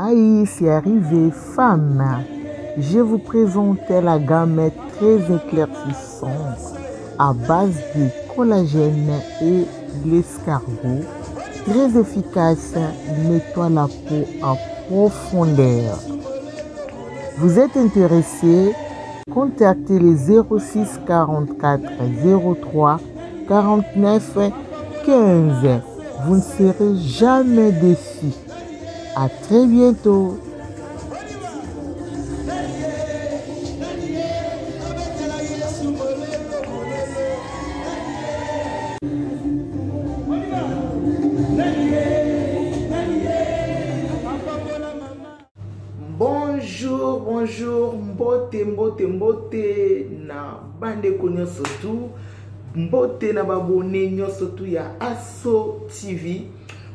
Aïe, c'est arrivé, femme. Je vous présente la gamme très éclaircissante à base de collagène et l'escargot. Très efficace, nettoie la peau en profondeur. Vous êtes intéressé? Contactez les 06 44 03 49 15. Vous ne serez jamais déçus. À très bientôt. Bonjour, bonjour, mbote, mbote, mbote na bandeko nyonso tu, mbote na babone nyonso tu ya Asso TV.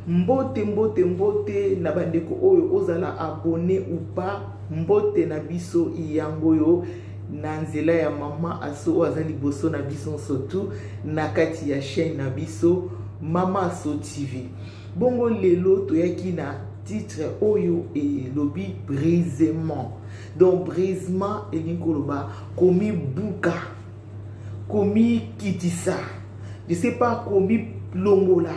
Mbote, mbote, mbote na bandeko oyo ozala abonné ou pas, mbote na biso yango yo na nzela ya mama Asso oyo aza liboso na biso nyonso tu na kati ya chaîne na biso Mama Asso TV. Bongo lelo toyaki na titre oyo elobi brisement. Donc brisement elingi koloba komibuka, komikitisa, je sais pas, komilongola,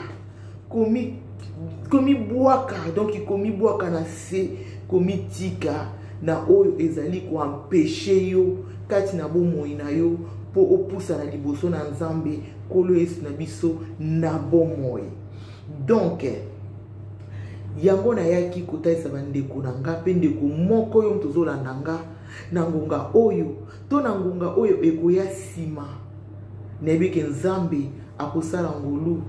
komibwaka, donc komibwaka na se, komitika na oyo ezali koempeshe yo kati na bomoi na yo mpo opusana liboso na Nzambe Nkolo Yesu na biso na bomoi. Donc yango nayaki kotalisa bandeko na nga mpe ndeko moko yo moto ozolanda nga na ngonga oyo to na ngonga oyo ekoya nsima, nayebi ke Nzambe akosala ngolu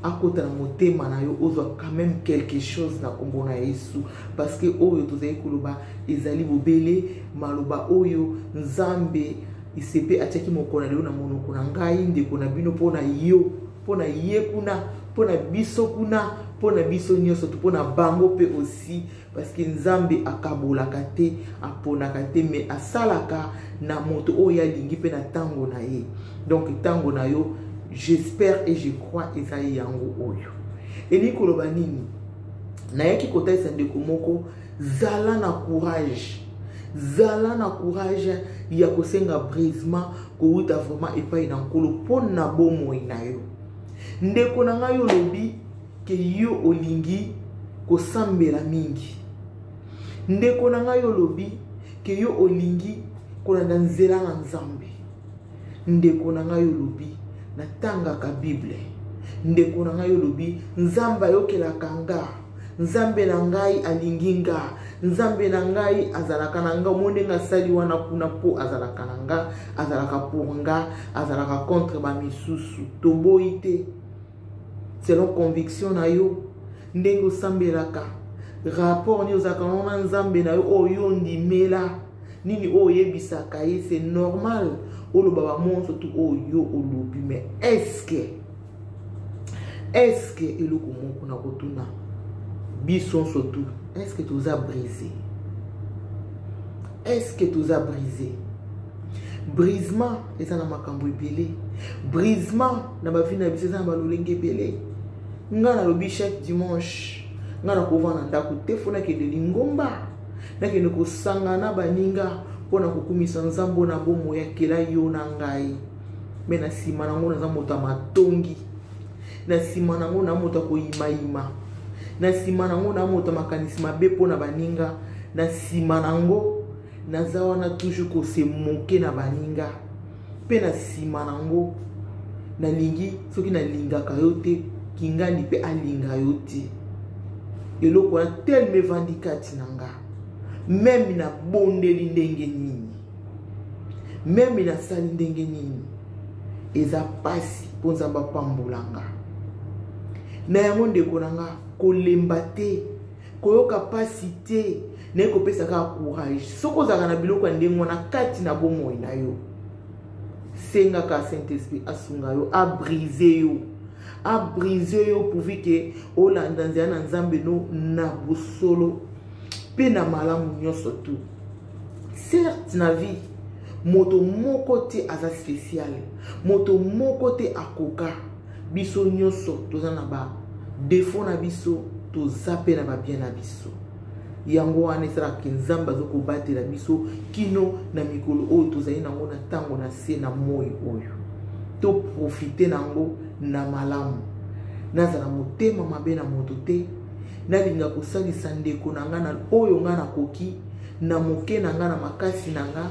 akota na motema na yo ozwa quand même quelque chose na kombo na Yesu, parce que oyo tozali koloba ezali bobele maloba oyo Nzambe isepe atiaki mokolo na lelo na monoko na ngai ndeko na bino mpo na yo, mpo na ye kuna, mpo na biso kuna, mpo na biso nyonso, mpo na bango mpe aussi, parce que Nzambe akabolaka te, aponaka te, mais asalaka na moto oyo alingi mpe na tango na ye. Donc tango na yo, j'espère et je crois eza yango oyo. Elingi koloba nini? Nayaki kotalisa ndeko moko, zala na courage, zala na courage ya kosenga brisement kowuta vraiment epai na Nkolo mpo na bomoi na yo. Ndeko na ngai, olobi ke yo olingi kosambela mingi. Ndeko na ngai, olobi ke yo olingi kolanda nzela na Nzambe. Ndeko na ngai, olobi natangaka Bible. Ndeko na ngai, olobi Nzambe ayokelaka nga, Nzambe na ngai alingi nga, Nzambe na ngai azalaka na nga, omoni ndenge asali wana kuna mpo azalaka na nga, azalaka pour nga, azalaka contre ba misusu. Toboyi te, selon conviction na yo, ndenge osambelaka, rapport nini ozalaka na Nzambe na yo oyo ondimela, nini oyo oyebisaka ye, c'est normal oloba ba monso tu oyo olobi. Mais est-ce que eloko moko na kotuna biso surtout, est-ce que toza brisé? Est-ce que toza brisé? Brisement eza na makambo ebele, brisement na ba vie na biso eza na balolenge ebele. Nga nalobi chaque dimanche nga nakovanda ndako te, fo nakende lingomba, nakende kosangana baninga mpona kokumisa Nzambe na bomoi akela yo na ngai. Me na nsima nango naza moto ya matongi, na nsima nango na moto ya koyimayima, na nsima nango na moto ya makanisi mabe mpona baninga, na nsima nango naza wana toujours kose moke na baninga, mpe na nsima nango nalingi soki nalingaka yo te, kingani mpe alinga yo te. Eloko wana telema evandi kati na nga, meme nabondeli ndenge nini, meme nasali ndenge nini, eza pasi mpo Nzambe apambola nga. Na yango ndeko na nga, kolemba te, koyoka pasi te, naye kopesa kaka courage. Soki ozalaka na biloko ya ndenge wana kati na bomoi na yo, sengaka Saint-Esprit asunga yo, abrise yo, abrise yo pourvu ke olanda nzela na Nzambe no na bosolo mpe na malamu nyonso tu. Certes na vie moto moko te aza spécial, moto moko te akoka. Biso nyonso toza na ba défaut na biso, toza pe na ba bien na biso. Yango wana esalaka ke Nzambe azokobatela biso kino na mikolo oyo tozali nango na ntango na se na moi oyo. Toprofite nango na malamu. Nazala motema mabe na moto te, nalinga kosalisa ndeko na nga na oyo nga nakoki, na moke na nga, na makasi na nga,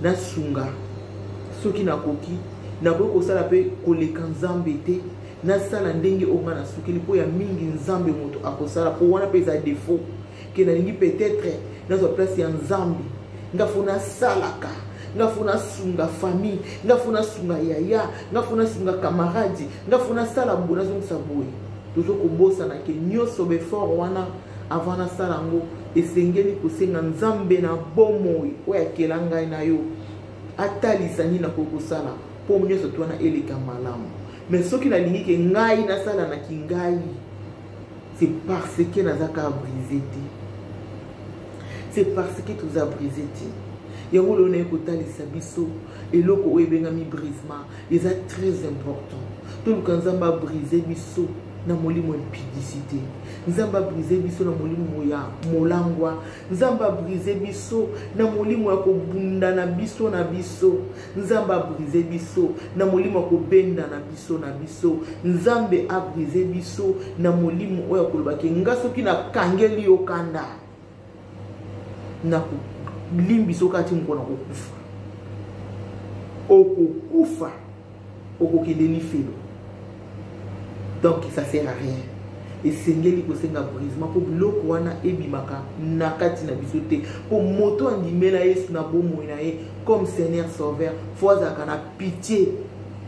nasunga soki nakoki. Nakoki kosala mpe koleka Nzambe te, nasala ndenge oyo nga nasukeli, mpo ya mingi Nzambe moto akosala. Mpo wana mpe eza défaut ke nalingi peut-être nazwa place ya Nzambe. Nga fo nasalaka, nga fo nasunga famille, nga fo nasunga yaya, nga fo nasunga camarade, nga fo nasala boye, nazongisa boye. Tozo kobosana ke nyonso befort wana, avant nasala yango, esengeli kosenga Nzambe na bomoi oyo akela ngai na yo atalisa nini nakoki kosala mpo nyonso to wana eleka malamu. Mais soki nalingi ke ngai nasala na kingai, c'est parce que naza kaka brisé te, c'est parce que toza brisé te. Yango lelo naye kotalisa biso eloko oyo ebengami brisement. Eza très important toluka Nzambe abrise biso na molimo impudicité, Nzambe abrise biso na molimo ya molangwa, Nzambe abrise biso na molimo ya kobunda na biso na biso, Nzambe abrise biso na molimo ya kobenda na biso na biso, Nzambe abrise biso na molimo oyo akolobaki nga soki nakangeli yo kanda, nakolimbi soki ati mokolo nakokufa, okokufa, okokende lifelo. Donc ça sert à rien. Esengeli kosenga brisement mpo biloko wana ebimaka na kati na biso te. Mpo moto andimela Yesu na bomoi na ye comme Seigneur Sauveur, fo azalaka na pitié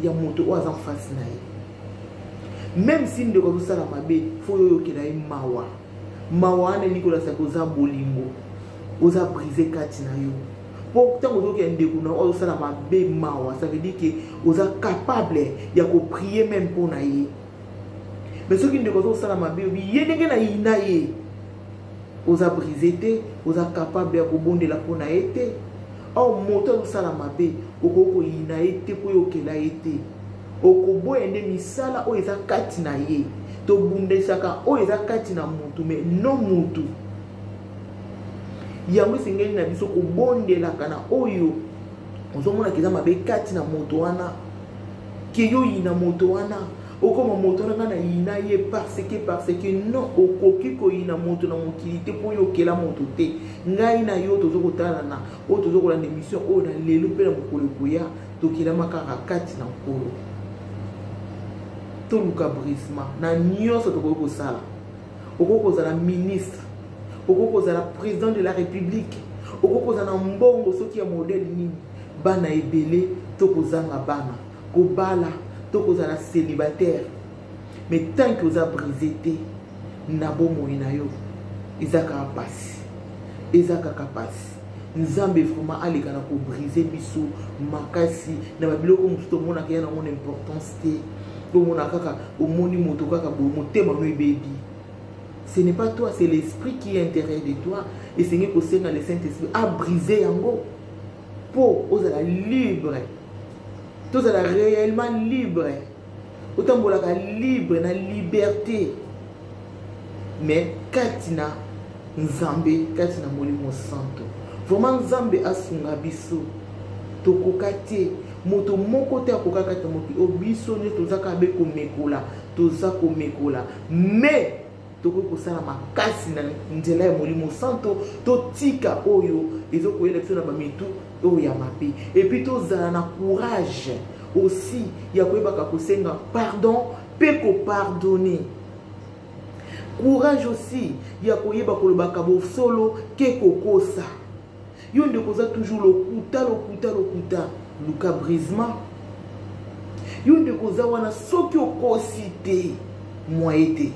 ya moto oyo aza face na ye. Même si ndeko azosala mabe, fo oyo oyokela ye mawa. Mawa wana elingi kolakisa koza bolingo, oza brise kati na yo. Mpo ntango ozokela ndeko na oyo azosala mabe mawa, ça veut dire que oza capable ya koprier même mpo na ye. Mais soki ndeko azosala mabe, obi ye ndenge na yina ye, oza brise te, oza capable ya kobondela mpo na ye te. Or moto azosala mabe, okoki koyina ye te mpo oyokela ye te. Okoboya nde misala oyo eza kati na ye. Tobundisaka oyo eza kati na mutu, mais non mutu. Yango esengeli na biso kobondelaka na oyo ozomonaka eza mabe kati na moto wana, ke yo yina moto wana, okoma moto wana nga na yina ye parce que, parce que non. Okoki koyina moto na mokili te mpo oyokela moto te. Ngai na yo tozo kotalana, oyo tozo kolanda émission oyo na lelo mpe na mokolo ekoya, tokelama kaka kati na Nkolo. Toluka brisement na nyonso tokoki kosala. Okoki kozala ministre, okoki kozala président de la République, okoki kozala na mbongo soki ya modèle nini, bana ebele to kozanga bana, kobala to kozala célibataire, mais tant que oza brisé te na bomoi na yo, eza kaka pasi, eza kaka pasi. Nzambe vraiment aleka na kobrise biso makasi na babiloko mosusu tomonaka ya nango na importance te. Tomona kaka omoni moto kaka boye, motema no ebebi. Ce n'est pas toi, c'est l'esprit qui est intérieur de toi. Esengi kosenga le Saint-Esprit abrise yango mpo ozala libre, tozala réellement libre, otambolaka libre na liberté, mais kati na Nzambe, kati na Molimo Santo. Vraiment Nzambe asunga biso. Tokoka te, moto moko te akoka kati na mokili oyo. Biso nyonso toza kaka be komekola, toza komekola, mais tokoki kosala makasi na nzela ya Molimo Santo, totika oyo ezokoyela biso na bamitu oyo ya mabe, et puis tozala na courage aussi ya koyebaka kosenga pardon mpe kopardonner, courage aussi ya koyeba kolobaka bosolo ke kokosa. Yo ndeko oza toujours lokuta, lokuta, lokuta, luka brisement. Yo ndeko oza wana, soki okosi te, moye te.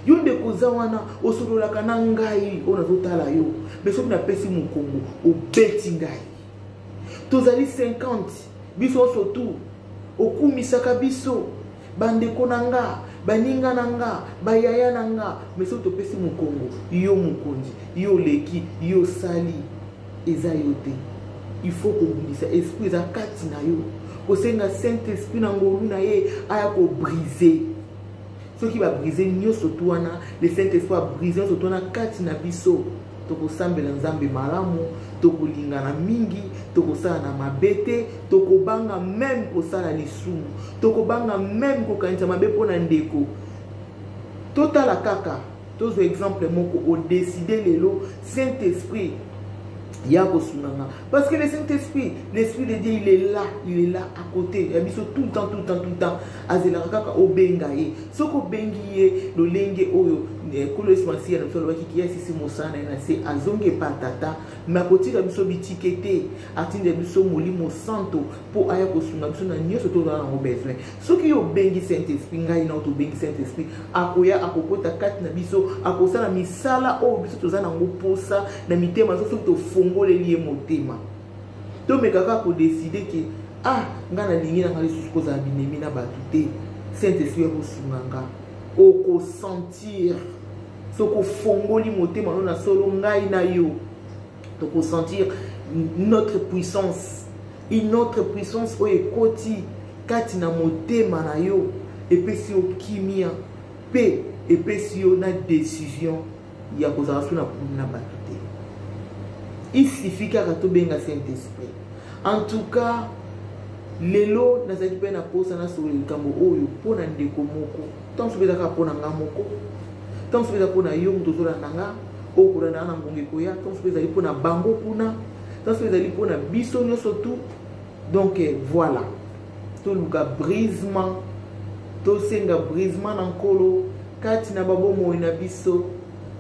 Yo ndeko oza wana, osololaka na ngai oyo nazotala yo, mais soki napesi mokongo, obeti ngai. Tozali 50, biso nyonso tu okumisaka biso, bandeko na nga, baninga na nga, bayaya na nga, mais soki topesi mokongo, yo mokonzi, yo oleki, yo osali, eza yo te. Il faut kobundisa esprit eza kati na yo, kosenga Saint Esprit na ngolu na ye aya kobrise. Soki babrise nyonso tu wana, le Saint Esprit abrise nyonso tu wana kati na biso, tokosambela Nzambe malamu, tokolingana mingi, tokosala na mabe te, tokobanga meme kosala lisumu, tokobanga meme kokanisa mabe mpo na ndeko. Totala kaka, tozwa exemple moko, odeside lelo Saint Esprit ya kosunga nga, parce que le Saint Esprit, l'Esprit de Dieu, il est là, il est là à côté ya biso tout le temps, tout le temps, tout le temps. Azelaka kaka obenga ye. Soki obengi ye lolenge oyo Nkolo Yesu Masiya na biso alobaki ki asisi mosala na ye na se, azongi epa Tata, me akotika biso bitike te, atinda biso Molimo Santo mpo aya kosunga biso na nyonso tozala nango besoin. Soki yo obengi Saint Esprit, ngai na yo tobengi Saint Esprit, akoya, akokota kati na biso, akosala misala oyo biso toza nango posa na mitema. Soki tofongoleli ye motema, tomeka kaka kodeside ke ah, ngai nalingi na ngai lisusu kozala binemi na bato te, Saint Esprit akosunga nga. Okosentir soki ofongoli motema no na solo, ngai na yo tokosentir notre puissance, une autre puissance oyo ekoti kati na motema na yo, epesi yo kimia mpe epesi yo na décision ya kozala so na problème na bato te. Il suffit kaka tobenga Saint Esprit. En tout cas, lelo nazalaki mpe na posa nasolola likambo oyo mpo na ndeko moko, ntango soki eza kaka mpo na nga moko, ntango soki eza mpo na yo moto ozolanda nga, oyo kolanda nga na ngonga ekoya, ntango soki ezali mpo na bango kuna, ntango soki ezali mpo na biso nyonso tu. Donc voilà, toluka brisement, tosenga brisement na Nkolo kati na babomoi na biso,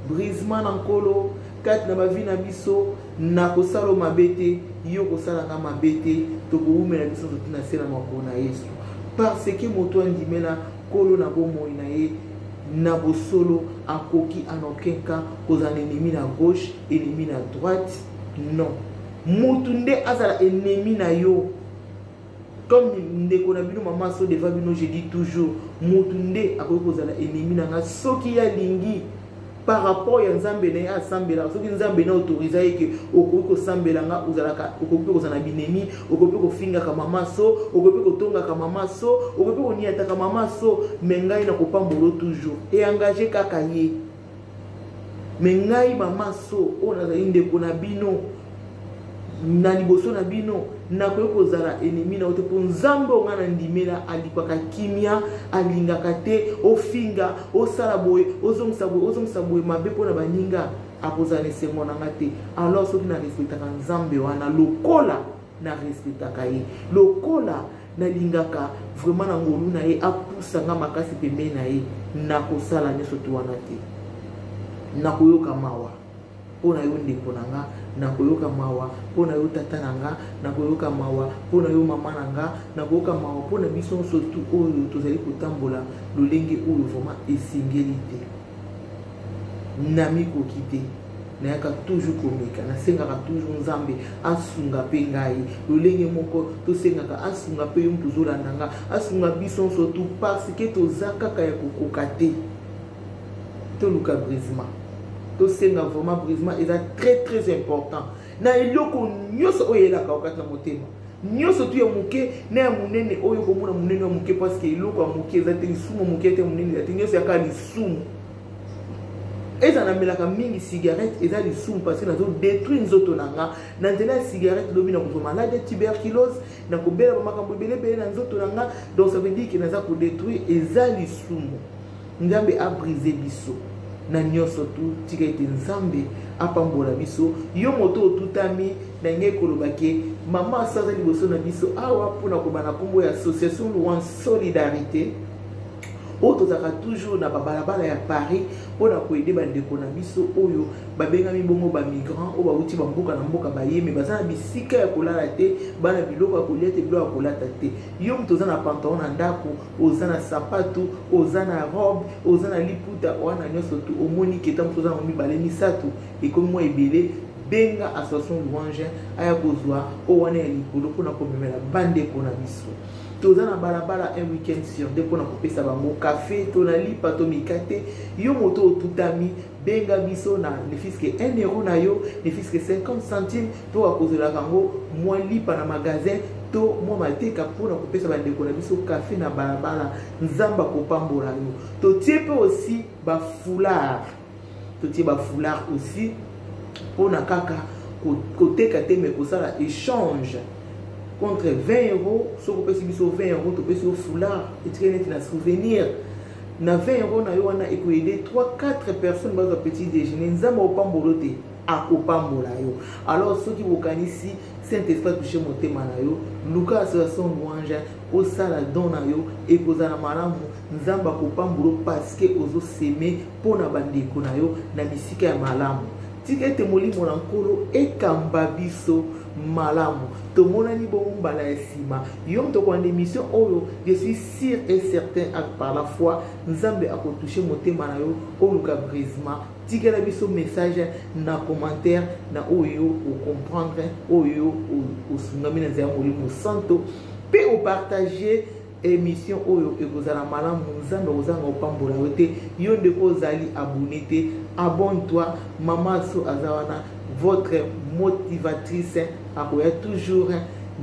brisement na Nkolo kati na bavi na biso. Nakosala mabe te, yo kosala nga mabe te, tokowumela biso nyonso na se na makolo na Yesu, parce que moto andimela Nkolo na bomoi na ye na bosolo akoki en aucun cas kozala na ennemi na gauche, ennemi na droite. Non, motu nde azala ennemi na yo. Comme ndeko na bino mama so devant bino, je dis toujours, motu nde akoki kozala ennemi na nga soki ye alingi, par rapport ya Nzambe na ye asambelaka. Soki Nzambe na autorisa ye ke okoki kosambela nga, ozalaka, okoki mpe kozala na binemi, okoki mpe kofingaka mama so, okoki mpe kotongaka mama so, okoki mpe koniataka mama so, me ngai nakopambolo toujours, e engage kaka ye. Me ngai mama so oyo nazali ndeko na bino na liboso na bino, nakoki kozala ennemi na yo te, mpo Nzambe oyo ngai nandimela alipaka kimia, alingaka te ofinga, osala boye, ozongisa boye, ozongisa boye mabe mpo na baninga, akozala na esengo na nga te. Alors soki narespectaka Nzambe wana lokola narespectaka ye, lokola nalingaka vraiment na ngolu na ye apusa nga makasi pembeni na ye, nakosala nyonso tu wana te. Nakoyoka mawa mpo na yo ndeko na nga, nakoyoka mawa mpo na yo tata na nga, nakoyoka mawa mpo na yo mama na nga, nakoyoka mawa mpo na biso nyonso tu oyo tozali kotambola lolenge oyo vraiment esengeli te. Namikoki te, nayaka toujours komeka, nasengaka toujours Nzambe asunga mpe ngai lolenge moko tosengaka asunga mpe yo moto ozolanda nga, asunga biso nyonso tu, parce que toza kaka ya kokoka te. Toluka brisement, tosenga vraiment brisement, eza très très important na eloko nyonso oyo eyelaka wakati na motema nyonso tu, ya moke na ya monene, oyo komona monene ya moke, parce que eloko ya moke eza te, lisumu moke te, monene eza te, nyonso yaka lisumu. Eza namelaka mingi cigarette, eza lisumu, parce que nazodétruire nzoto na nga na nzela ya cigarette. Lobi nakozwa malade ya tuberculose, nakobela bamakambo ebele ebele na nzoto na nga. Donc ça veut dire ke naza kodétruire, eza lisumu. Nzambe abrise biso na nyonso tu. Tika ete Nzambe apambola biso. Yo moto otutami na ngai, koloba ke mama asaza liboso na biso awa mpona kobanda nkombo ya Association Louange Solidarité oyo tozalaka toujours na babalabala ya Paris mpona koaider bandeko na biso oyo babengami bongo bamigrant, oyo bauti bamboka na mboka, bayeme baza na bisika ya kolala te, bana biloko ya kolia te, biloko ya kolata te. Yo moto oza na pantalon na ndako, oza na sapatu, oza na robe, oza na liputa wana nyonso tu, omoni keta moto oza na mibale, misato, ekomi mwa ebele, benga Association Louange aya kozwa oyo wana ya likolo mpona komemela bandeko na biso. Toza na balabala un week-end sur deux mpona kopesa bango kafe to na lipa to mikate. Yo moto otutami, Benga biso na ne fût-ce que 1 euro na yo, ne fût-ce que 50 centimes, to akozelaka yango mwa lipa na magasin to mwa mateka mpona kopesa bandeko na biso kafe na balabala. Nzambe akopambola yo. Totie mpe aussi bafoulard, totie bafoulard aussi mpona kaka koteka te, me kosala échange contre 20 euros. Soki opesi biso 20 euros, topesi yo foulard, etikali neti na souvenir. Na 20 euros na yo wana ekoyede 3 4 personnes bazwa petit déjeuner. Nzambe akopambola te, akopambola yo. Alors soki bokanisi Saint Esprit touche motema na yo, luka association Louange, osala don na yo, ekozala malamu. Nzambe akopambola parce que ozoseme mpo na bandeko na yo na bisika ya malamu. Tika ete molimo na Nkolo ekamba biso malamu. Tomonani bongo mbala ya nsima. Yo moto okolanda émission oyo, je suis sûr et certain, par la foi, Nzambe akotouche motema na yo, oluka brisement. Tikela biso message na commentaire na oyo ocomprendre, oyo osungami na nzela ya Molimo Santo, mpe opartage émission oyo, ekozala malamu. Nzambe akozanga opambola yo te. Yo ndeko ozali abonné te, abonne-toi. Mama so aza wana, votre motivatrice, akoya toujours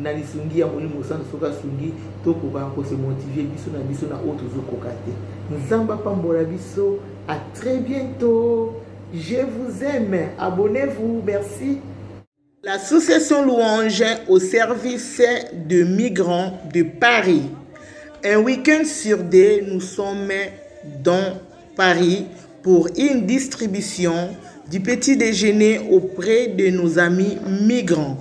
na lisungi ya Molimo Santo. Soki asungi, tokoka kose motiver biso na biso na oyo tozokoka te. Nzambe apambola biso. À très bientôt, je vous aime, abonnez-vous, merci. L'association Louange au service de migrants de Paris. Un week-end sur deux, nous sommes dans Paris pour une distribution du petit déjeuner auprès de nos amis migrants.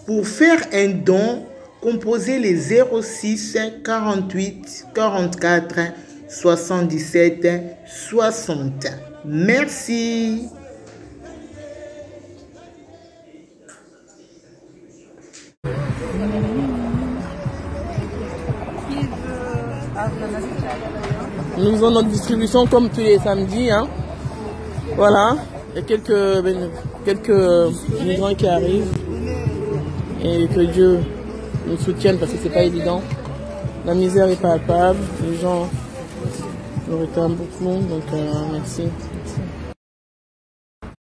Pour faire un don, composez les 06 48 44 77 60. Merci. Nous faisons notre distribution comme tous les samedis. Hein. Voilà, il y a quelques migrants qui arrivent et que Dieu nous soutienne parce que c'est pas évident. La misère est palpable, les gens nous réclament beaucoup, donc merci. Merci.